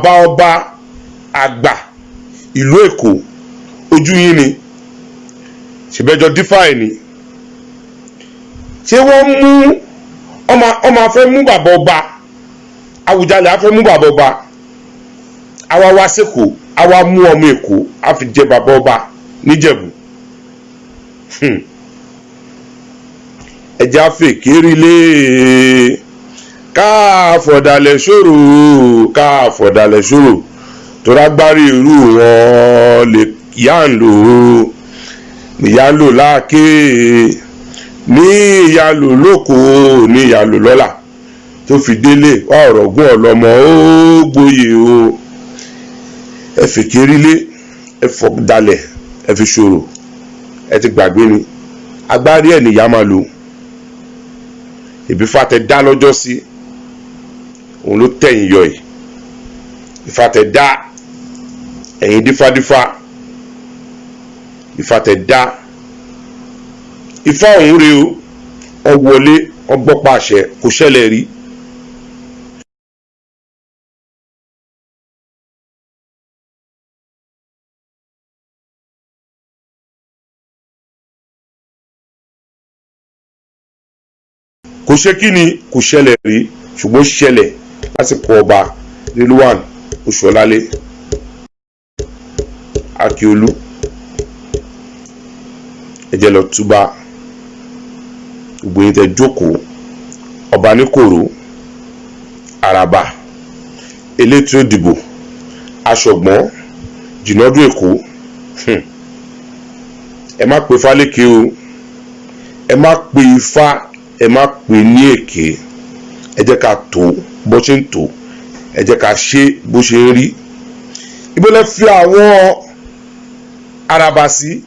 Bàbá ọba àgbà ìlú Èkó, ojú yín ni ṣèbẹ́jọ dífá ẹ̀ ni. Ṣé wọ́n mú ọmọ ọmọ afẹ́ mú bàbá ọba Awùjalẹ̀, afẹ́ mú bàbá ọba àwa wá sẹ́kọ̀ọ́, àwa mú ọmọ Èkó, á fi jẹ bàbá ọba níjẹ̀bú? Ẹ̀jẹ̀ àfẹ̀kẹ́rìlẹ̀ káàfọ̀dàlẹ̀ ṣòro, káàfọ̀dàlẹ̀ ṣòro, torí agbárí irú wọn lè yá ń lò ó, níyà ń lò láàké, ní ìyá lò lóko, ní ìyá lò lọ́la, tó fi délé wá ọ̀rọ̀gún ọlọ́mọ ó gboyè o. Ẹ fèkérílé, ẹ fọ̀dàlẹ̀, ẹ fi ṣòro. Ẹ ti gbàgbé ni agbárí ẹ̀ nìyá máa lò. Ìbí fatẹ dá lọ́jọ́ sí, òun ló tẹ̀yìn yọ yìí. Ìfatẹ dá ẹ̀yìn dífádífá, ìfatẹ dá ifá òun rèé o. Ọ wọlé, ọgbọ́pá àṣẹ, kò ṣẹlẹ̀ rí. Kò ṣe kí ni, kò ṣẹlẹ̀ rí, ṣùgbọ́n ṣẹlẹ̀ lásìkò ọba Rilwan Oṣuọlálé Akíolú. Ẹ jẹ́ lọ túbà, gbogbo yín tẹ́ jókòó. Ọba níkòrò, Àràbà, elétò ìdìbò, aṣọ̀gbọ́n jìnàdún Èkó, ẹ má pe fálékè o, ẹ má pe ifá, ẹ má pe ní èké. Ẹ jẹ́ ká tó bó ṣe ń tó, ẹ jẹ́ ká ṣe bó ṣe ń rí. Ibo lẹ fi àwọn Àràbà sí?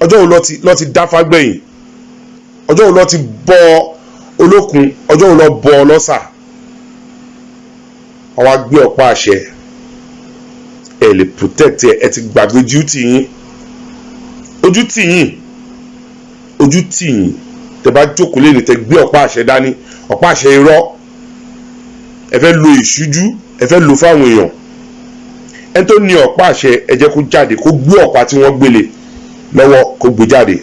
Ọjọ́ wo lọ ti dáfá gbẹ̀yìn? Ọjọ́ wo lọ ti bọ olókun? Ọjọ́ wo lọ bọ ọlọ́sà? Wọ́n wá gbé ọ̀pá àṣẹ, ẹ lè protect ẹ. Ẹ ti gbàgbé duty yín. Ojú tì yín, ojú tì yín. Tẹ bá jókòó lé ní, tẹ gbé ọ̀pá àṣẹ dání, ọ̀pá àṣẹ irọ́, ẹ fẹ́ lo ìṣújú, ẹ fẹ́ lo fáwọn èèyàn. Ẹni tó ní ọ̀pá àṣẹ, ẹ jẹ́ kó jáde, kó gbé ọ̀pá tí wọ́n gbélé lọ́wọ́, kó gbé jáde.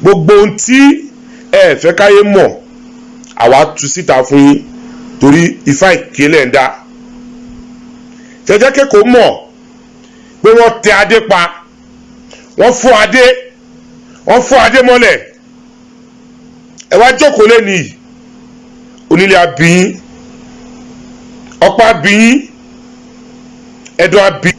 Gbogbo ohun tí ẹ fẹ́ káyé mọ̀, àwa tú síta fún yín, torí ifá ìkélẹ̀ ń dá. Jẹjẹ kẹ́kọ̀ọ́ mọ̀ pé wọ́n tẹ adé pa, wọ́n fọ́ adé, wọ́n fọ́ adé mọ́lẹ̀. Ẹ wá jókòó lẹ́nu yìí, onílé abiyin, ọ̀pá abiyin, ẹ̀dùn abiyin.